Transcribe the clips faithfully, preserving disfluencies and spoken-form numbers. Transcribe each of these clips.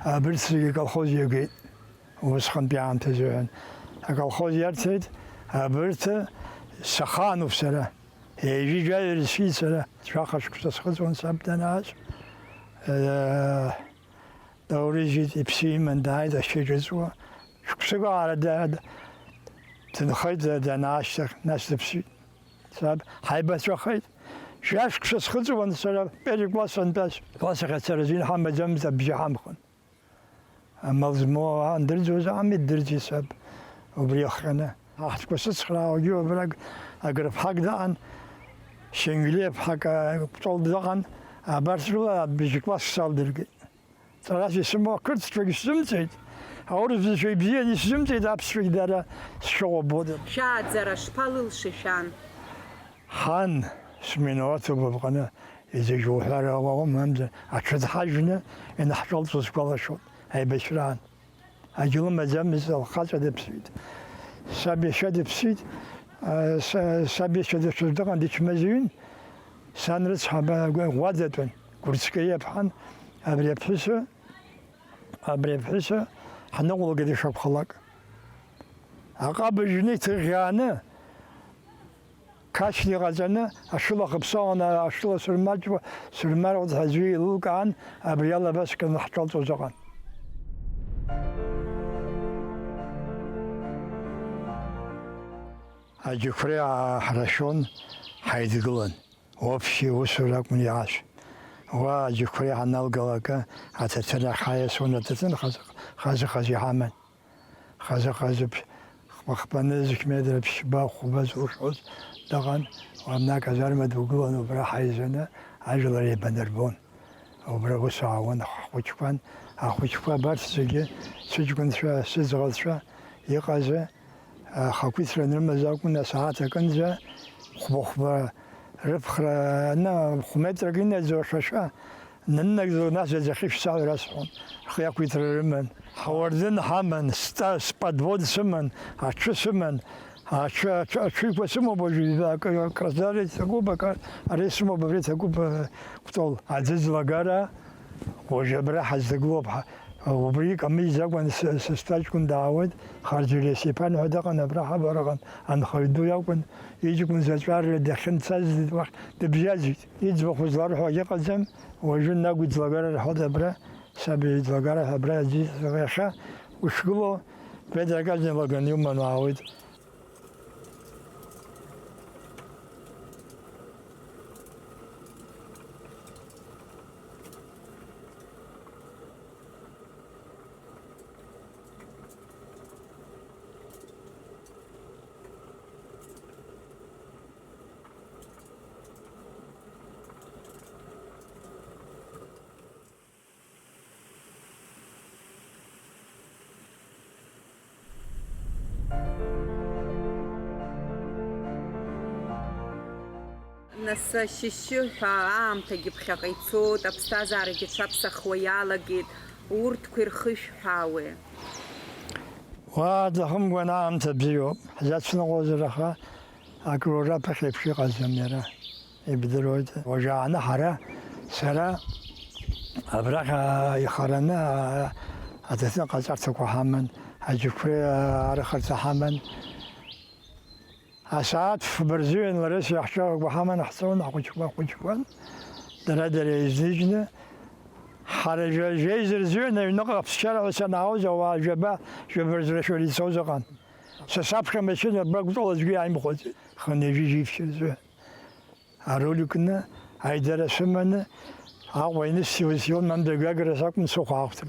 абырҭ зегьы аколхоз иагеит. Усҟантәи аамҭазыҳәан аколхоз иарҭеит, абырҭ сахаануп сара. Ҩажәи жәаҩа рысшьит сара. Жәаха шықәса схыҵуан саб данааз. Э, Даурыжьит, иԥсы иман дааит ашьаҿыҵуа. Шықәсык аара да-, дынхеит, да-, данаашьҭах, нас дыԥсит. Саб ҳаибацәахеит. Жәа шықәса схыҵуан сара, первый класс сантәаз. Класс ахь ацара азин ҳамаӡамызт, абжьы ҳамхын. Амал змоу андырӡуаз ами ддырӡит саб, убри иахҟьаны. Аҳҭқәа сыцхраауагьы убра аг-, агырԥҳак даҟан, Шьангелиа ԥҳак, а, Кәтол даҟан, абарҭ рыла абжьы класск салдыргеит. Ҵарас исымоу ақырҭцәагь сзымҵеит, аурыс бызшәагь бзианы исзымҵеит, аԥсшәагь дара сшәоуа ббода. Шәааӡара шԥалылшеи шәан? Ҳан, сминауаҭуп абҟаны, изегь уҳәар ауам, мамзар, аҽы дҳажәны инаҳҿалҵо сгәалашәоит, аибашьраан. Агьлы маӡамызт, лхаҵа дыԥсит. Саб иашьа дыԥсит, а, са-, саб иашьа дыԥсыр дыҟан, дычмазаҩын, сан рыцҳа, ба-, гәаӡатәын, Гәырцкаиа ԥҳан, абри аԥҳәысы, абри аԥҳәысы ҳныҟәлгеит ишакәхалак. Аҟаб жны иҭыӷьӷьааны, Қашьна иҟаҵаны, ашыла хыԥсаауан, ашыла сырмарџьуа, сырмаруа ҳәа аӡәы еилылкаан, абри ала абас ҳҿалҵоз ыҟан. Аџьықәреи ааҳрашәон, ҳаидгылан. Общи усура акәын иааз. Уа аџьықәреи ҳаналгалакы, аҭаҭын ахь ҳаиасуан, аҭаҭын хазы-, хазы-хазы иҳаман. Хазы-хазы ԥ-, хԥа-хԥаны зқьметра ԥшьба, хәба зылшоз дыҟан, уамна аказарма дугылан, убра ҳаизаны ажәлар еибанарбон. Убра ус аауан ҳхәыҷқәан, ахәыҷқәа абарҭ зегьы сыҷкәынцәа, сыӡӷабцәа иҟазы, ахақәиҭра анрымаз акәын, асааҭ акынӡа хәба-хәба рыԥхра, ана, хә-метрак инаӡо ашәашәа, Наннагӡо нас аӡахьы шәцалар асҳәон, рхы иақәиҭра рыман. Ҳауардын ҳаман, ста-, сподвод сыман, аҽы сыман, аҽы, аҽы, аҽыҩқәа сымоуп уажәы, акы, Краснодар иҭакуп, акы, ари сымоуп, абри иҭакуп, э, Кәтол. Аӡы ӡлагара, уажәы абра ҳазҭагылоуп, ҳа-, убри икамиӡакәан с-, сасҭа ҷкәын даауеит, Харџьариа Сеиԥан ҳәа дыҟан, абра ҳабараҟан анхаҩ ду иакәын, иҷкәын заҵәарра дахьынцаз уахь дыбжьаӡит. Иӡбахә зларҳәо акгьы ыҟаӡам. Уажәы Нагә иӡлагара рҳәоит абра, саб иӡлагара ҳәа абра аӡы иахьа ушгылоу, Педро Казни Лаган иуман уаауеит. Нас шьышьы ҳәа аамҭагьы ԥхьаҟа ицоит, аԥсҭазаарагьы ҽаԥсахуа иалагеит, урҭқәа ирхышәҳәаауеи? Уа, даҳамгәан аамҭа бзиоуп, ҳзацәныҟәозар аха, акрура ԥыхьеиԥш иҟаӡам иара. Ибдыруеит, уажәааны ҳара, сара абраҟа ихараны, а, аҭаҭын ҟаҵарҭақәа ҳаман, аџьықәреи арыхырҭа ҳаман. Асааҭ фба рзыҳәан лареи сареи ҳҿарақәа ҳаман ҳцон, ҳхәыҷқәа хәыҷқәан, дара-дара еизныжьны. Ҳара жәа-, жәеиза рзыҳәан аҩныҟа аԥсшьара ҳәа санаауаз ауаа жәаба, жәаба рзы рашәара ицоз ыҟан. Са саԥхьа амашьына абра Кәтол аӡәгьы иааимхәаӡеит, хынҩажәи жәиԥшь рзыҳәан. Аруль кны, аидара сыманы, Аҟәа инысҭиуаз Сион Мамда Гагра сакәын сыхәаахәҭра.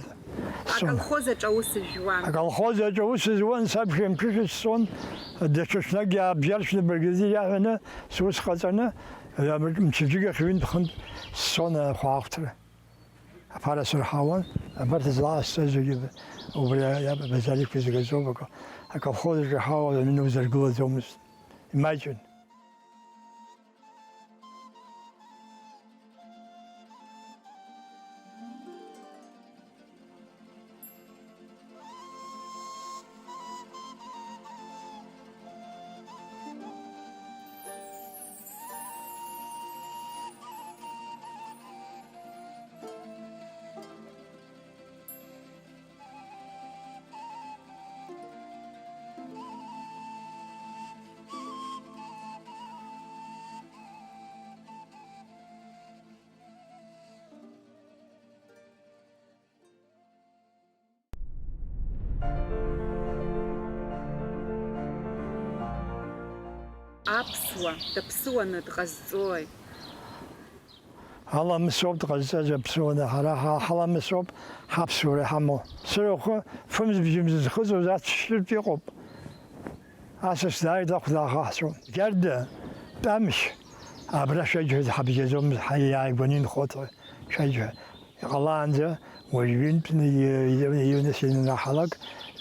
Сцон. Аколхоз аҿы аус зуан. Аколхоз аҿы аус зуан, саԥхьа имҽышәа сцон, даҽа ҽнакгьы аабжьаршьны, бригадир иаҳәаны, сус ҟаҵаны, мчыбжьык ахь ҩынтә-хынтә сцон ахәаахәҭра. Аԥара сырҳауан, абарҭ злаасҵаз зегьы убри абазар иқәызгазоуп, аколхоз аҿы ҳауа аҩны узаргылаӡомызт, имаҷын. Аԥсуа дыԥсуаны дҟазҵои? Аламысоуп дҟазҵаз аԥсуаны, ҳара ҳа-, ҳаламысоуп ҳаԥсуара иҳамоу. Сырахәы фымз-бжьымз зхыҵуаз ацәшьыртә иҟоуп. Асас дааит, ахә даахаҳҵәон. Гьарда, Тәамшь, абра шәаџьҳәа ҳабжьаӡомызт, ҳа иааигәаны инхоит шәаџьҳәа. Иҟалаанӡа уажә ҩынтәны и-, и-, иҩныс иананаҳалак,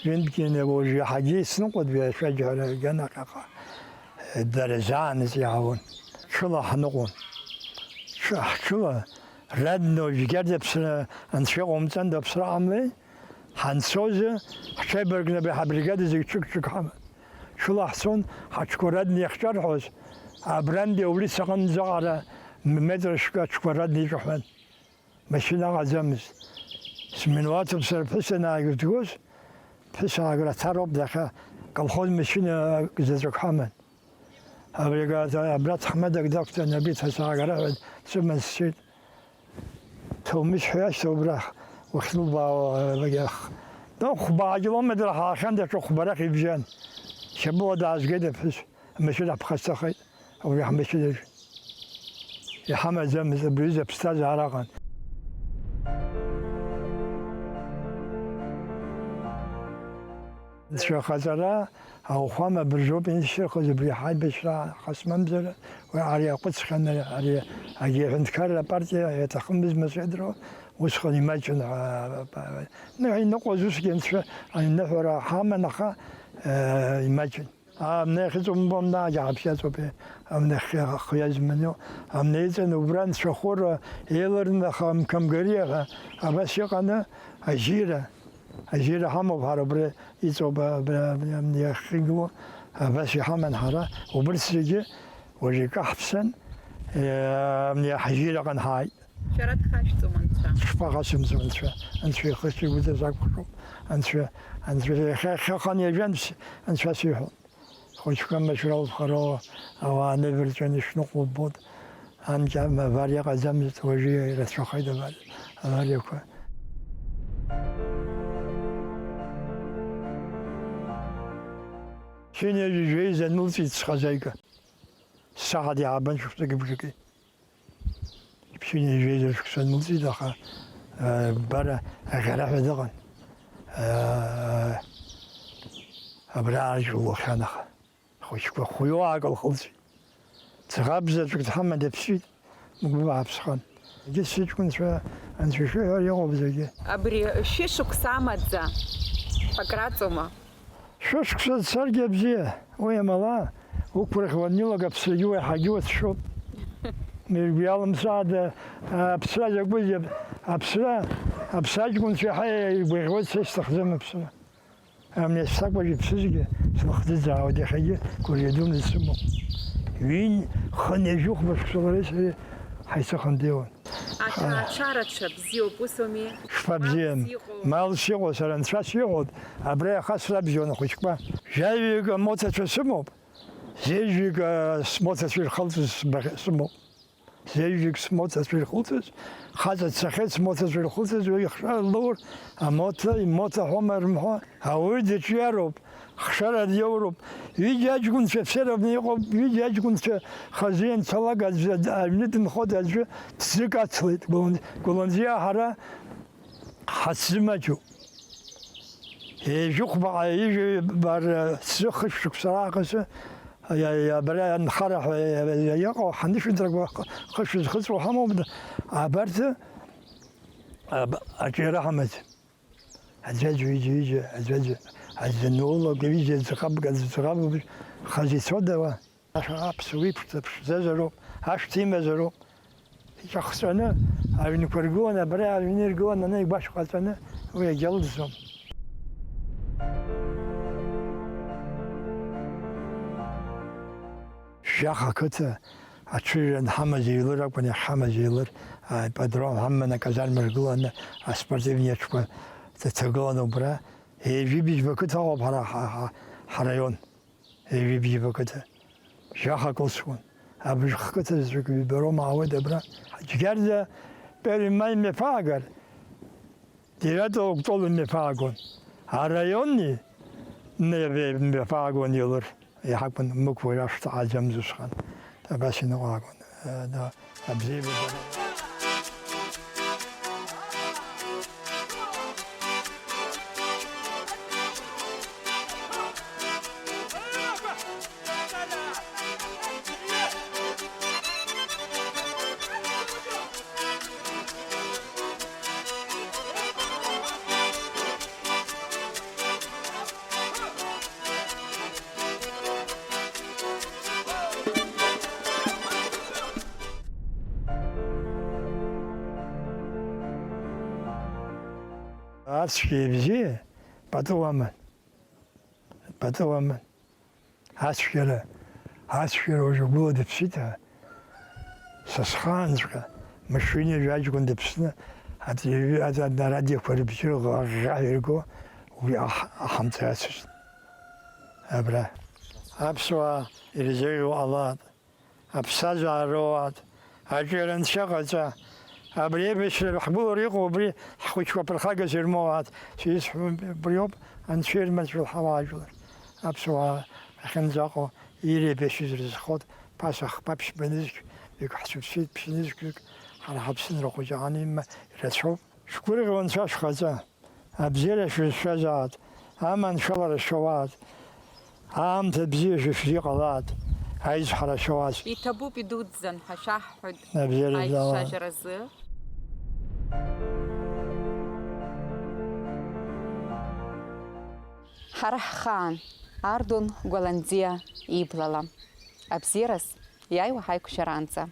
ҩынтәгьы уажә иаҳагьы ицныҟәоит, шәаџьҳәара ганаҟьаҟа. Дара заанаҵ иаауан. Ҽыла ҳныҟәон. Ҽы-, ҳҽыла, Радна уажәгьы аԥсра анцәа иҟоумҵан, аԥсра ҟамлеи? Ҳанцозы, ҳҽеибаркны абри ҳабригада зегь ҽык-ҽык ҳаман. Ҽыла ҳцон, ҳаҽқәа Радна иахҿарҳәоз, абрантәи аулица аҟынӡаҟара м-, метр шәкы аҽқәа Радна иҿаҳәан. Машьына ыҟаӡамызт. Сминуаҭуп сара ԥҳәыс анаагоз, ԥҳәыс аагара ҭароуп, дахьа колхоз машьына заҵәык ҳаман. Абри ага-, абра ҭаҳмадак дақәҵан, абри ҭацаагара ҳәа дсыман сцеит. Ҭоумышь ҳәа иашьҭоу убра уахьлыбаауа, абагьы ах-, ну, хәба километр ҳаахьан, даҽа хәба рахь ибжьан. Шьапыла даазгеит аԥҳәыс, амашьына ҳԥхасҭахеит, убри ҳмашьынаҿ. Иҳамаӡамызт, абри аҩыза аԥсҭазаара аҟан. Анцәа ахаҵара, ауахәама абыржәоуп иншьҭырхыз, абри ҳаибашьра ҳасмамзар, уи ари аҟәыҵхьан, ари агьи аҳәынҭқарра апартиа иаҭахымыз мацәеидроу, усҟан имаҷын, а, а, а, ну, иныҟәоз усгьы анцәа аныҳәара ҳаман, аха, э, имаҷын. Амни ахьыҵумбо, амнаагьы ҳаԥхьаҵоуп, амни ахьы-, ахы иазмынио, амни иҵан убра анцәахәыра еиларны, аха Амқамгариа ҳәа абас иҟаны ажьира, ажьира ҳамоуп ҳара убри иҵоуп, абра, абри амни иахьыгылоу, абас иҳаман ҳара, убырҭ зегьы уажә икаҳԥсан, е, амни ҳажьираҟны ҳааит. Шәара дхашәҵом Анцәа. Дшԥахасымҵо Анцәа? Анцәа ихы шигәыдаз акәхшоуп. Анцәа, Анцәа иахьа, иахьа хан иажәан, Анцәа сиҳәон. Хәыҷқәа машәыр алфароу, ауаа нывырҵәаны ишныҟәо убоит. Анкьа авариа ҟаӡамызт, уажәы ирацәахеит авариа, авариақәа. Шәи ҩажәи жәеиза нылҵит схазаига. Саҳаҭ иаабан шықәсыки бжаки. Ԥшьынҩажәи жәеиза шықәса нылҵит, аха, э, бара аӷьараҳәа дыҟан. Э, абра аржә лухьан, аха хәыҷқәа хәҩоаак лхылҵит. Ӡӷаб заҵәык дҳаман дыԥсит, мгәы бааԥсхан. Егьыс сыҷкәынцәа анцәа ишәыҳәар иҟоуп зегьы. Абри шәышықәса амаӡа акраҵома? Шәышықәса царгьы абзиа, уи амала, уқәрахь уаннеилак аԥсрагьы уаҳагьы уацәшәоит. Мергәиала мсаада, аԥсра закәызеи, аԥсра, аԥсаҷкәынцәа иаҳа игәаӷьуеит, са исҭахӡам аԥсра. Амни сакәажә иԥсызгьы слыхӡыӡаауеит, иахьагьы гәырҩа дуны дсымоуп. Ҩын, хынҩажәи хәба шықәса лареи сареи ҳаицыхандеиуан. Аҭаацәа рацәа бзиоуп, ус ауми? Шԥабзиам? Малс иҟоу. Малс иҟоу, сара анцәа сиҳәоит, абра иаха срабжьон ахәыҷқәа. Жәаҩык амоҭацәа сымоуп, зежәҩык, а, смоҭацәа ирхылҵыз сбаӷь-, сымоуп. Зежәҩык смоҭацәа ирхылҵыз, хаҵа дцахьеит смоҭацәа ирхылҵыз, уи ихшара лур, амоҭа, имоҭа ҳәома рымҳәо, ауаҩы дыҿиароуп, Хшара диоуроуп. Ҩыџьа аҷкәынцәа все равно иҟоуп, ҩыџьа аҷкәынцәа хазы ианцалак аӡәы, аҩны дынхоит, аӡәы ҭӡык ацлеит. Гәлан-, Гәланӡиа ҳара ҳацзымаҷуп. Ежьыхәбаҟа ижәибар ҵәы хышә шықәса раахыс, иа-, иа-, абра анхара ҳәа иа-, иаҟоу ҳанышәынҭрақәа хы-, хышә зхыҵуа ҳамоуп, абарҭ аб-, аҿиара ҳамаӡам. Аӡәаӡәа, ҩыџьа-ҩыџьа, аӡәаӡәа, аӡәы даноулак, ҩыџьа ӡӷабк, аӡә ӡӷаб, хазы ицода уа? Аԥсуа иԥшӡа ԥшӡазароуп, ашәҭ имазароуп. Иҿахҵәаны аҩнқәа ргылан, абра аҩны иргылан, ана игәашә ҟаҵаны, уи агьалҵӡом. Жәаха ақыҭа аҽыжәра анҳамаз еилыр акәын, иахьҳамаз еилыр, аипподром ҳаман, аказарма ргыланы, аспортивни аҽқәа ҭагылан убра. Ежәибжьба қыҭа ыҟоуп ҳара ҳа-, ҳа-, ҳараион. Ҩажәи бжьба қыҭа, жәаха акы усуан. Абжьх қыҭа заҵәык ҩба роума аауеит абра. Џьгьарда первый май мҩаԥаагар, девятого октября мҩаԥаагон. Араионни мҩа-, мҩаԥаагон илыр. Иҳакәын мықәла ашәҭ ааӡамыз усҟан. Абас иныҟәаагон. Э, да, абзиабара. Ацәгьеи абзиеи пату аман. Пату аман. Ацәгьара, ацәгьара уажә агәыла дыԥсит, а, са схаанҵәҟьа, мышәҩы ҩажәа аҷкәын дыԥсны, аҵаҩы, аҵа-, арадиоқәа рыбжьы ӷаӷаҳәа ирго, уи аҳ-, аҳамҭа ацәажәт. Абра. Аԥсуаа ирзеиӷьу ҟалаат. Аԥсҭазаара роуаат, аҿиара анцәа ҟаҵа. Абри аибашьра ҳгәылара иҟоу убри ҳхәыҷқәа ԥырхагас ирмоуаат, сизҳәо убриоуп, анцәа ирмаҵәуа ҳауаажәлар. Аԥсуаа ахьынӡаҟоу иреибашьыз рызхоит, ԥаса хԥа ԥшьба нызқь, ҩык ҳцәыԥсит, ԥшь нызқьҩык, ҳара ҳаԥсынра хәыҷы аҟны имма ирацәоуп. Шәгәырӷьо анцәа шәхаҵа. Абзиара шәызшәазаат, аманшәалара шәауаат, аамҭа бзиа шәышәзыҟалаат, аизҳара шәауаат. Иҭабуп, идуӡӡан ҳәа шәаҳҳәоит. Абзиара шәзаауаат. Аицәажәаразы. Ҳара ҳхаан, Ардун Гәаланӡиа иблала. Абзиараз иааиуа ҳаиқәшәараанӡа.